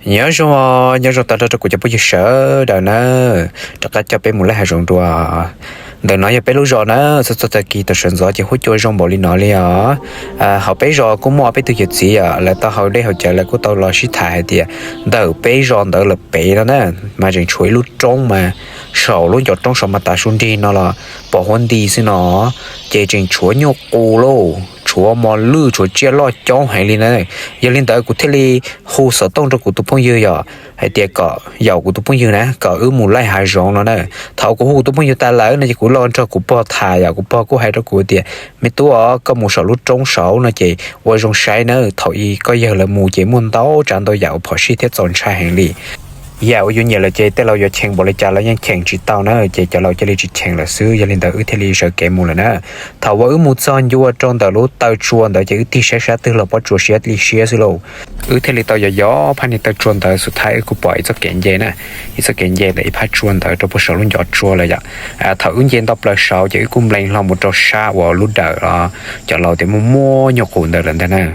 Nyob zoo, nyob zoo tag nrho rau kuv cov phooj ywg sawv daws na, rov qab coj peb mus laij hav zoov dua. Ntawm no yog peb lub zos na, txog txog tag kis tau sawv ntxov ces huab cua zoo npaum li no li os. Hauv peb zos kuj muaj peb tug yawm txiv os, lawv tau haus dej haus cawv lawv kuj tau los sib tham hais tias ntawm peb zos ntawd lawm pem no na, mas tseem tshuav ib lub roob mas saum lub ncov roob saud mas tav su nrig no los pom huab nti xwb no, ces tseem tshuav nyuj qus lauj, tshuav mos lwj, tshuav tsiaj loj coob heev li na. Yog li ntawd kuv thiaj li hu xov tooj rau kuv tus phooj ywg yom, hais tias kom yaum kuv tus phooj ywg na kom wb mus laij hav zoov no na. Thaum kuv hu kuv tus phooj ywg tas lawm no ces kuv los nrog kuv pog tham yom, kuv pog kuj hais rau kuv tias, me tub os, koj mus saum lub roob saud no ces ua zoo saib na, thaum i koj yawg lawv mus ces muaj ntau tsav ntau yam uas phom sij thiab txaus ntshai heev li. Yam uas yus nyiam lawm ces tej laus yuav cheem npaum li cas los yeej cheem tsis tau na, ces cov laus cia li tsis cheem lawm xwb. Yog li ntawd wb thiaj li sawv kev mus lawm na. Thaum uas wb mus txog ncua rau ntawm lub taw tsua ntawd ces wb tig saib sab twg los pob tsuas siab li siab xwb lauj. Wb thiaj li tau yos yos phaj niag taw tsua ntawd, xus thaiv wb kuj pom ib txoj kev nce na, ib txoj kev nce ntawm ib phab tsua ntawd rau puag saum lub ncov tsua lawm yom. Thaum wb nce ntau plaws saud ces wb kuj nplees hlo mus rau sab uas lub dawm cov laus tias muaj muaj nyuj qus ntawd lawm ntag na.